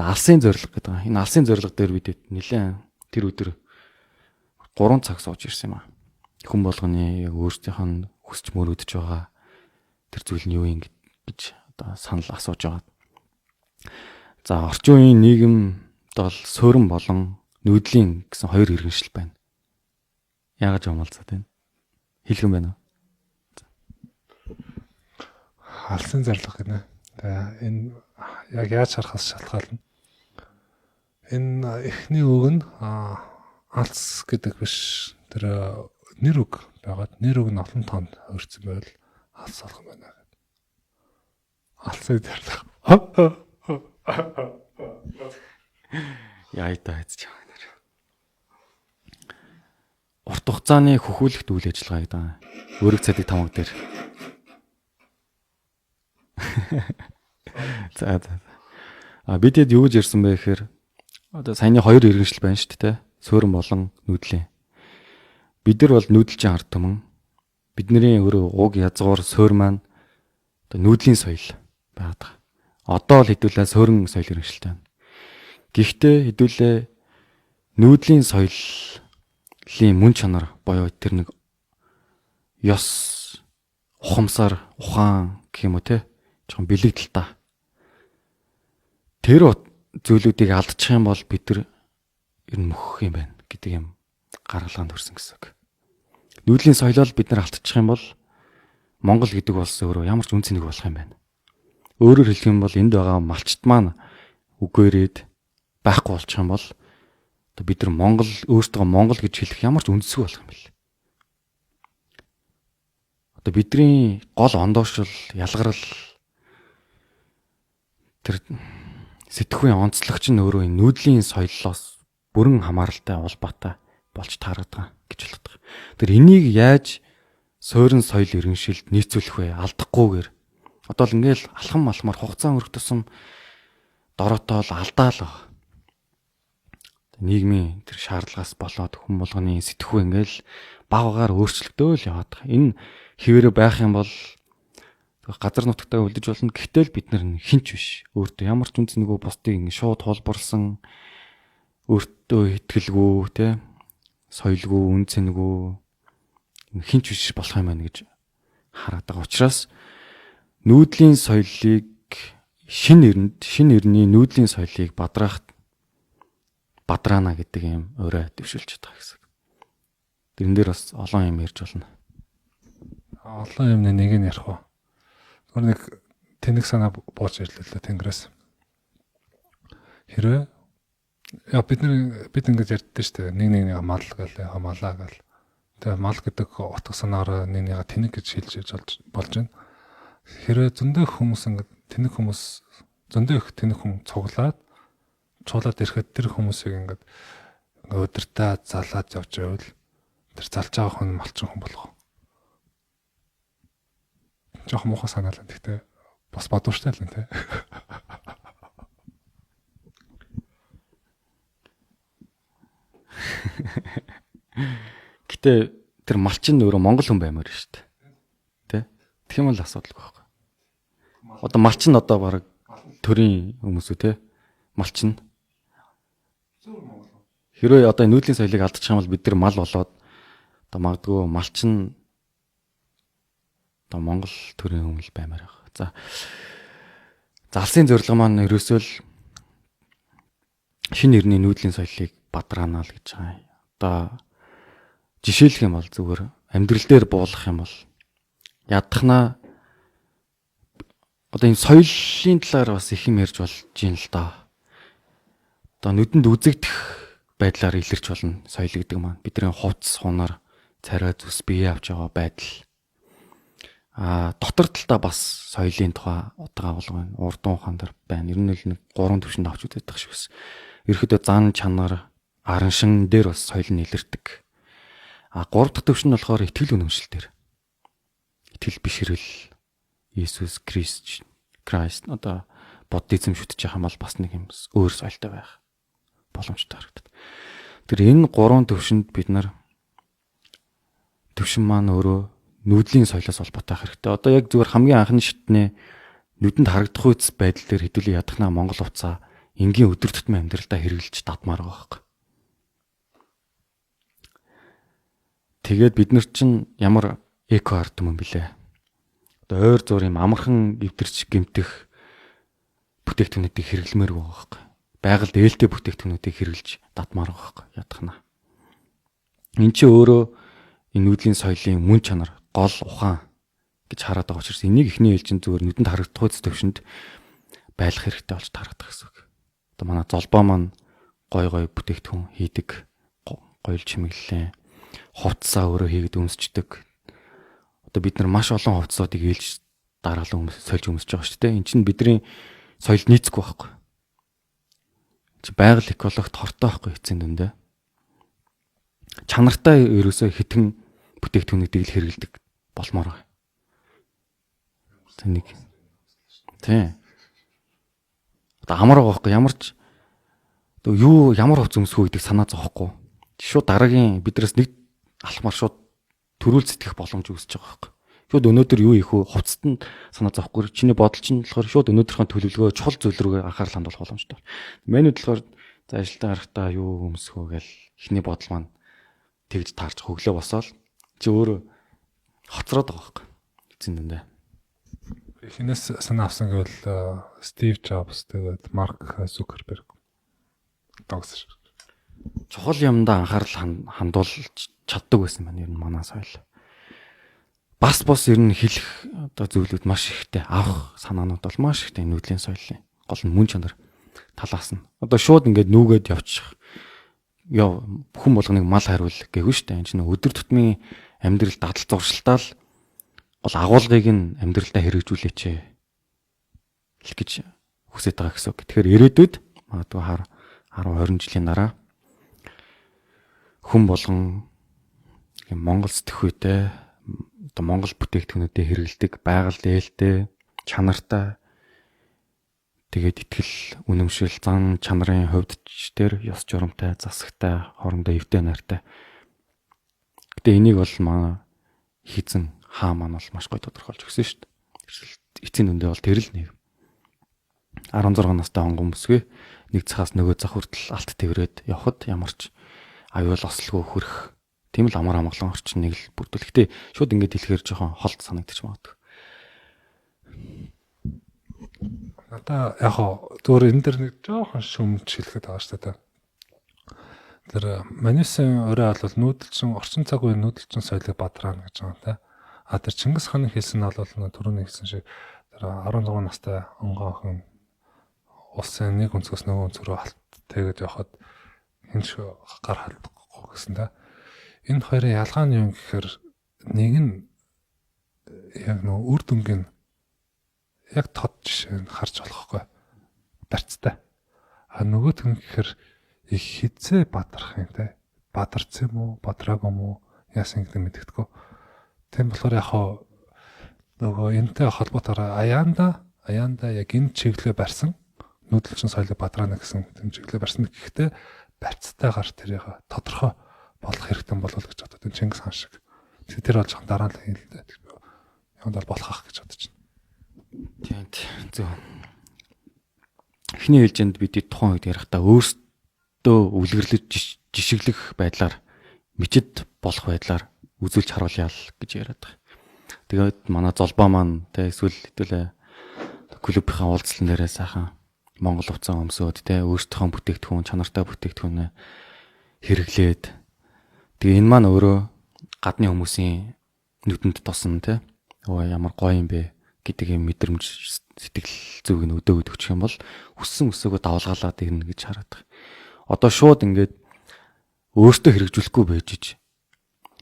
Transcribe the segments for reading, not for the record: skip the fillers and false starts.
Алсын зорилго гэдэг. Энэ алсын зорилго дээр бид нэлээд тэр өдөр 3 цаг сууж ирсэн юм аа. Хүн болгоны яг өөрсдийнх нь хүсч мөрөөдөж байгаа тэр зүйл нь юу юм гэж одоо санал асууж байгаа. За, орчин үеийн нийгэмд бол суурин болон нүүдлийн гэсэн хоёр иргэншил байна. Яагаад жомолцоод байна? Хэлэх юм байна уу? Алсын зорилго гинэ. Тэгээ энэ яг яаж харахаас шалтгаална. Энэ эхний үг нь алс гэдэг биш. Тэр нэр үг байгаад нэр үг нь олон тоонд өрцөн байвал алс болох юм байна гэдэг. Алсын зорилго. Яа та хэзээ чам нэр. Урт хугацааны хөхүүлэгт үйл ажиллагаа гэдэг. Өрөг цадаг тамга дээр. За за. А бид хэд юу гэж ярьсан бэ гэхээр одоо саяны хоёр иргэншил байна шүү дээ. Суурин болон нүүдлийн. Бид нар бол нүүдэлчин ард түмэн. Бидний өөрөө уг язгуур суур маань одоо нүүдлийн соёл байгаад байгаа. Одоо л хэдүүлээ суурин соёл иргэншилтэй байна. Гэхдээ хэдүүлээ нүүдлийн соёлын мөн чанар боёо тэр нэг ёс, ухамсар, ухаан гэх юм уу те, жоохон бэлэг талтай. Тэр зүйлүүдийг алдчих юм бол бид нар ер нь мөхөх юм байна гэдэг юм гаргалгаанд хүрсэн гэсэн үг. Нүүдлийн соёлоо бид нар алдчих юм бол Монгол гэдэг улс өөрөө ямар ч үн цэнийг болох юм байна. Өөрөөр хэлэх юм бол энд байгаа малчт маань үгээрээд байхгүй болчих юм бол одоо бид нар Монгол өөртөө Монгол гэж хэлэх ямар ч үндсгүй болох юм бэл. Одоо бидний гол ондоошол, ялгарл тэр сэтгхүйн онцлогч нь өөрөө энэ нүүдлийн соёлоос бүрэн хамааралтай улбаатай болж таардаг гэж боддог. Тэр энийг яаж суурин соёл иргэншилд нийцүүлэх вэ? Алдахгүйгээр. Одоо л ингээл алхам алхмаар хугацаа өнгөрөх тусам дороотой л алдаа л байгаа. Нийгмийн тэр шаардлагаас болоод хүн болгоны сэтгхүү ингээл баг багаар өөрчлөгдөөл яваад байгаа. Энэ хэвээрээ байх юм бол газар нутагтаа үлдэж болно. Гэхдээ л бид нар хинч биш. Өөртөө ямар ч үнц нөгөө бусдыг ингэ шууд хулбарлсан, өөртөө итгэлгүй, тэ, соёлгүй, үн цэнгүй хинч биш болох юм байна гэж хараад байгаа учраас нүүдлийн соёлыг шин эрэнд шин эрний нүүдлийн соёлыг бадраах бадраана гэдэг юм орой дэвшүүлж байгаа гэсэн. Тэрэн дээр бас олон юм ярьж болно. Олон юмны нэг нь ярих уу. Гөр нэг тэнэг санаа бууж ирлээ л тэнгэрээс. Хэрвээ яа бид нар бид ингэж ярьдээ шүү дээ. Нэг нэг нэг мал гэл малаа гэл. Тэгээ мал гэдэг утга санаагаар нэг нэгэ тэнэг гэж хэлж болж байна. Хэрвээ зөндөө хүмүүс ингэ тэнэг хүмүүс зөндөө их тэнэг хүн цуглаад чуулаад ирэхэд тэр хүмүүсийг ингээд өдөртөө залаад явж байвал тэр залж байгаа хүн малчин хүн болох. Жохон муухай санаа л гэхдээ бас бодвоштай л нэ. Гэтэ тэр малчин өөрөө монгол хүн баймаар шүү дээ. Тэ? Тэгэх юм бол асуудалгүй байхгүй. Одоо малчин одоо бараг төрийн хүмүүс үү те? Малчин. Хэрвээ одоо нүүдлийн соёлыг алдчих юм бол бид нар мал болоод одоо магадгүй малчин одоо Монгол төрийн хүмүүс баймаар байх. За. Залсын зорилго маань ерөөсөө л шинэ эртний нүүдлийн соёлыг бадраана л гэж байгаа юм. Одоо жишээлх юм бол зүгээр амьдрал дээр буулгах юм бол ядахнаа одоо энэ соёлын талаар бас их юм ярьж болж байна л да. Одоо нүдэнд үзэгдэх байдлаар илэрч болно соёл гэдэг маань. Бидний хувцас, хунар, царай зүс, бие авч байгаа байдал. А дотор талдаа бас соёлын тухай утга агуулга байна. Урдун ухаан дээр байна. Ер нь л нэг гурван төвшөнд авч үздэг шиг бас. Ерөөдөө зан чанар, араншин дээр бас соёл нь илэрдэг. А гурав дахь төвшин нь болохоор итгэл үнэмшил дээр. Итгэл бишрэл, Иесус Христ, Christ одоо буддизм шүтэж байгаа юм бол бас нэг юм өөр соёлтой байх боломжтой харагдаад. Тэр энэ гурван төвшөнд бид нар төвшин маань өөрөө нүүдлийн соёлоос холбоотой хэрэгтэй. Одоо яг зүгээр хамгийн анхны шатны нүдэнд харагдах үйц байдал дээр хэдүүлээ ядахнаа Монгол хувцас энгийн өдөр тутмын амьдралдаа хэрэгжилж дадмаар байгаа байхгүй. Тэгээд бид нар чинь ямар эко ард түмэн блэ? Одоо ойр зур юм амархан эвдэрч гэмтэх бүтээгдэхүүнүүдийг хэрэглэмээр байгаа байхгүй. Байгальд ээлтэй бүтээгдэхүүнүүдийг хэрэглэж дадмаар байгаа байхгүй. Ядахна. Энд чи өөрөө энэ нүүдлийн соёлын мөн чанар, гол ухаан гэж хараад байгаа учраас энийг эхний ээлжинд зүгээр нүдэнд харагдах үз төвшөнд байлгах хэрэгтэй болж таарагдах гэсэн үг. Одоо манай золбоо маань гой гой бүтээгдэхүүн хийдэг, гоёл чимэглэлээ, хувцсаа өөрөө хийгээд өмсчдөг. Одоо бид нар маш олон хувцсуудыг ээлж дараалан сольж өмсөж байгаа шүү дээ. Энд чинь бидний соёлд нийцэхгүй байхгүй. Чи байгаль экологт хортой байхгүй эцсийн дүндээ. Чанартай ерөөсөө хитгэн бүтээгдэхүүнүүдийг л хэрэглэдэг болмоор байгаа. Тэг нэг. Тий. Одоо амар байгаа байхгүй, ямар ч одоо юу ямар хувц өмсөх үү гэдэг санаа зовхгүй. Шууд дараагийн биднээс нэг алхмаар шууд төрүүл сэтгэх боломж үүсэж байгаа байхгүй. Шууд өнөөдөр юу хийх вэ? Хувцад нь санаа зовхгүй. Чиний бодол чинь болохоор шууд өнөөдрийнхөө төлөвлөгөө, чухал зүйл рүүгээ анхаарал хандуулах боломжтой. Меню болохоор за ажилдаа гарахдаа юу өмсөх вэ гэл эхний бодол маань тэгж таарч хөглөө босоол чи өөрөө хоцроод байгаа байхгүй. Эцсийн дүндээ. Хинээс санаа авсан гэвэл Стив Джобс, тэгээд Марк Зукерберг догс. Чухал юмдаа анхаарал хандуулж чаддаг байсан байна ер нь манай соёл. Бас бос ер нь хэлэх одоо зүйлүүд маш ихтэй, авах санаанууд бол маш ихтэй нүүдлийн соёлын гол нь мөн чанар талаас нь. Одоо шууд ингээд нүүгээд явчих. Яв хүн болгоныг мал хариул гэгүй шүү дээ. Энд чинь өдөр тутмын амьдрал дадал зуршилтаа л гол агуулгыг нь амьдралдаа хэрэгжүүлээч л гэж хүсэж байгаа гэсэн үг. Тэгэхээр ирээдүйд магадгүй 10 20 жилийн дараа хүн болгон Монгол сэтгхүйтэй одоо Монгол бүтээгдэхүүнүүдээ хэрэглэдэг, байгаль ээлтэй, чанартай, тэгээд итгэл үнэмшил, зан чанарын хувьд ч тэр ёс журамтай, засагтай, хоорондоо эвтэй найртай. Гэтэ энийг бол манай хийцэн хаа маань бол маш гоё тодорхойлж өгсөн шүү дээ. Эцсийн дүндээ бол тэр л нэг. 16 настай онгон бүсгүй нэг цахаас нөгөө зах хүртэл алт тэрвэрэд явхад ямар ч аюул ослгүй хөрөх тийм л амар амгалан орчныг л бүрдүүл. Гэтэ шууд ингэж хэлэхээр жоохон холд санагдчих магадгүй. Надаа яг хоо зүгээр энэ дэр нэг жоохон шүмж хэлэхэд байгаа шүү дээ. Тэр Манусын орой бол нүүдэлчин орчин цаг үеийн нүүдэлчин соёлыг бадраана гэж байгаа юм та. А тэр Чингис хааны хэлсэн нь бол түрүүний хэлсэн шиг тэр 16 настай онгон охин улсын нэг өнцгөөс нөгөө өнцөг рүү алт тэгээд явхад хэн ч гар халдахгүй гэсэн та. Энэ хоёрын ялгаа нь юу гэхээр нэг нь яг нөгөө үр дүнгийн яг тод жишээ нь харж болохгүй барьцтай. А нөгөөх нь гэхээр их хизээ бадрах юм те. Бадарсан юм уу, бадраагүй юм уу, яасан гэдэг мэддэхгүй. Тийм болохоор яг хоо нөгөө энтэй холбоотойгоор аяанда яг энэ чиглэлээ барьсан нүүдэлчин соёлыг бадраана гэсэн тийм чиглэлээ барьсан. Гэхдээ барьцтайгаар тэрийг тодорхой болох хэрэгтэй болов гэж бодод энэ Чингис хаан шиг. Тэгэхээр тэр бол жоохон дараа нь л дээ. Юунд бол болох ах гэж бодож байна. Тийм зөв. Эхний ээлжинд бид тухайн үед ярихдаа өөрсдөө үлгэрлэж жишиглэх байдлаар мечид болох байдлаар үзүүлж харуулъя л гэж яриад байгаа. Тэгээд манай золбоо маань тэ эсвэл хэдүүлээ клубийнхаа уулзлан дээрээ сайхан Монгол хувцас өмсөөд тэ өөрсдийнхөө бүтээгдэхүүн, чанартай бүтээгдэхүүнээ хэрэглээд тэгээ энэ маань өөрөө гадны хүмүүсийн нүдэнд тосно тэ өө ямар гоё юм бэ гэдэг юм мэдрэмж сэтгэл зүг нь өдөөгд өчих юм бол хүссэн өсөөгөө давалгаалаад ирнэ гэж хараад байгаа. Одоо шууд ингээд өөртөө хэрэгжүүлэхгүй байж ич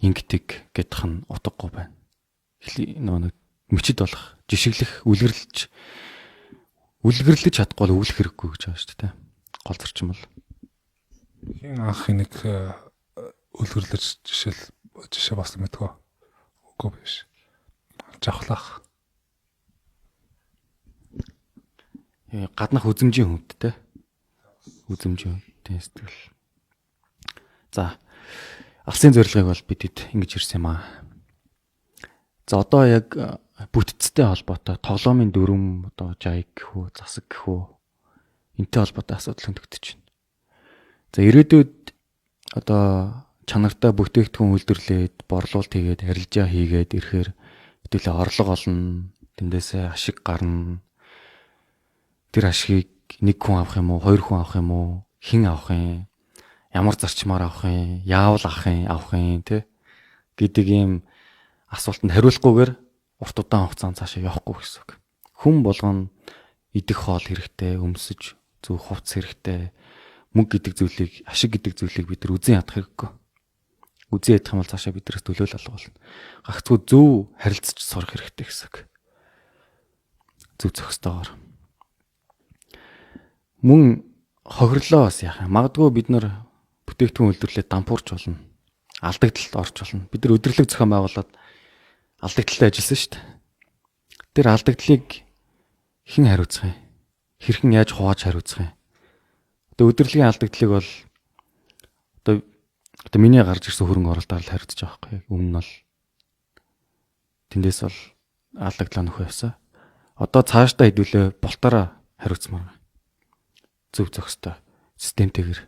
ингэдэг гэдэх нь утгагүй байна. Нөгөө нэг мечид болох, жишиглэх, үлгэрлэж чадахгүй бол өвлөх хэрэггүй гэж байгаа шүү дээ. Гол зарчим бол. Хин анх энийг үлгэрлэж жишээ болсон мэдгүй. Үгүй биш. Жавхлаах. Гаднах үзэмжийн хүнд те. Үзэмжийн тийм сэтгэл. За. Алсын зорилгыг бол бид ингэж ирсэн юм аа. За одоо яг бүтцтэй холбоотой тоглоомын дүрм одоо жайг гэх үү, засаг гэх үү. Энтэй холбоотой асуудал хөндөгдөж байна. За ирээдүйд одоо чанартай бүтээгдэхүүн үйлдвэрлээд, борлуулалт хийгээд, арилжаа хийгээд ирэхээр хэдүүлээ орлого олно, тэндээсээ ашиг гарна. Тэр ашигыг нэг хүн авах юм уу, хоёр хүн авах юм уу, хэн авах юм, ямар зарчмаар авах юм, яавал авах юм тэ гэдэг ийм асуултанд хариулахгүйгээр урт удаан хугацаанд цаашаа явахгүй гэсэн үг. Хүн болгоно идэх хоол хэрэгтэй, өмсөж зөв хувцас хэрэгтэй, мөнгө гэдэг зүйлийг, ашиг гэдэг зүйлийг бид нар үзэн ядах хэрэггүй. Үзэн ядах юм бол цаашаа биднээс төлөөл алга болно. Гагцгүй зөв харилцаж сурах хэрэгтэй гэсэн үг. Зөв зохистойгоор. Мөн хохирлоо бас яах юм. Магадгүй бид нар бүтээгдэхүүн үйлдвэрлээд дампуурч болно. Алдагдлалд орч болно. Бид нар өдөрлөг зохион байгуулад алдагдaltaй ажилласан шүү дээ. Тэр алдагдлыг хэн хариуцах юм? Хэрхэн яаж хувааж хариуцах юм? Одоо өдөрлөгийн алдагдлыг бол одоо миний гарч ирсэн хөрөнгө оруулалтаар л хариуцж байгаа байхгүй. Өмнө нь бол тэндээс бол алдагдлаа нөхөө явсан. Одоо цаашдаа хэдүүлээ бултаараа хариуцмаар. Зөв зохистой системтэйгэр.